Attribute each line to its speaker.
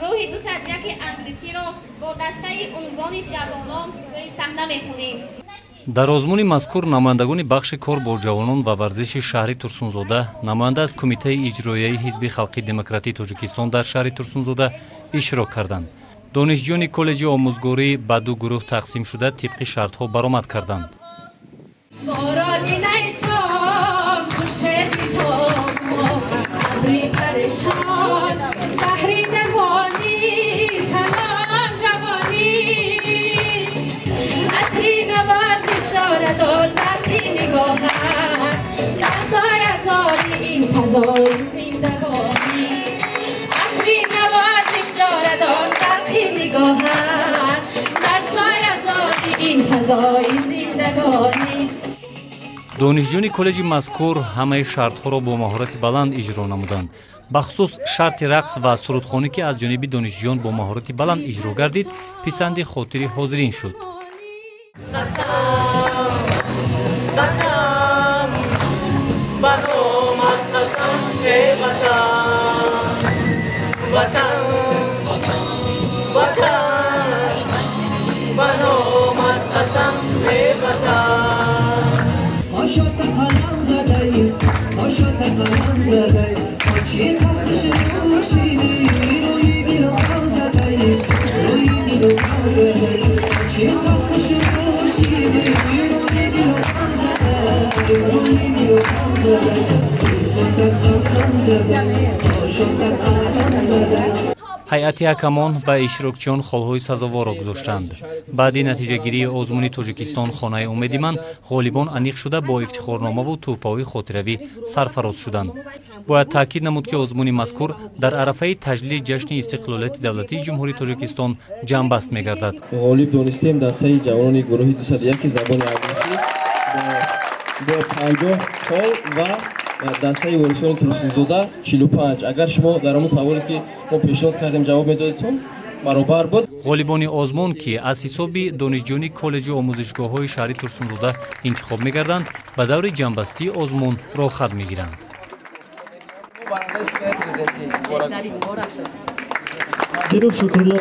Speaker 1: Гурӯҳи 201 англисиро бо дастаи унвони ҷавонон рӯи саҳна мехонем.
Speaker 2: Дар озмуни мазкур намояндагони бахши кор бо ҷавонон ва варзиши шаҳри Турсунзода, намоянда аз Кумитаи иҷроияи Ҳизби халқии демократии Тоҷикистон дар шаҳри Турсунзода иштирок карданд. Донишҷӯёни коллеҷи омӯзгорӣ ба ду гурӯҳ тақсим шуда, тибқи шартҳо баромад карданд.
Speaker 3: Борони найсон, хуршеди тобон, абри парешон, баҳри дармонӣ, салом ҷавонӣ. Атри навозиш дорад он барқи нигоҳат, дар соязори ин фазои зиндагонӣ. Атри навозиш дорад он барқи нигоҳат, дар соязори ин фазои зиндагонӣ.
Speaker 2: Донишҷӯёни коллеҷи мазкур ҳамаи шартҳоро бо маҳорати баланд иҷро намуданд. Бахусус шарти рақс ва сурудхонӣ, ки аз ҷониби донишҷӯён бо маҳорати баланд иҷро гардид, писанди хотири ҳозирин шуд.
Speaker 4: Қасам, ба номат қасам, э ватан, ватан, ватан, ба номат қасам, э ватан.
Speaker 5: Ошота қалам задай, ошота қалам задай, очи тахш рӯшиди, рӯи дилам задай, рӯи дилам задай, очи тахш рӯшиди, рӯи дилам задай, рӯи дилам задай, зулфата хам задай, ошота қалам задай.
Speaker 2: Ҳайати ҳакамон ба иштирокчиён холҳои сазоворро гузоштанд. Баъди натиҷагирии озмуни «Тоҷикистон хонаи умеди ман» ғолибон аниқ шуда, бо ифтихорномаву тӯҳфаҳои хотиравӣ сарфароз шуданд. Бояд таъкид намуд, ки озмуни мазкур дар арафаи таҷлили ҷашни истиқлолияти давлатии Ҷумҳурии Тоҷикистон ҷамъбаст мегардад.
Speaker 6: Ғолиб донистем дастаи ҷавонони гурӯҳи 201 забони англисӣ бо 50 хол ва дастаи ворисони Турсунзода 45. Агар шумо дар он саволе, ки мо пешниҳод кардем, ҷавоб медодедтон, баробар буд.
Speaker 2: Ғолибони озмун, ки аз ҳисоби донишҷӯёни коллеҷу омӯзишгоҳҳои шаҳри Турсунзода интихоб мегарданд, ба даври ҷамъбастии озмун роҳхат мегиранд.
Speaker 6: Барандаи супери президентӣ.
Speaker 7: Дирӯз, Шукрулло.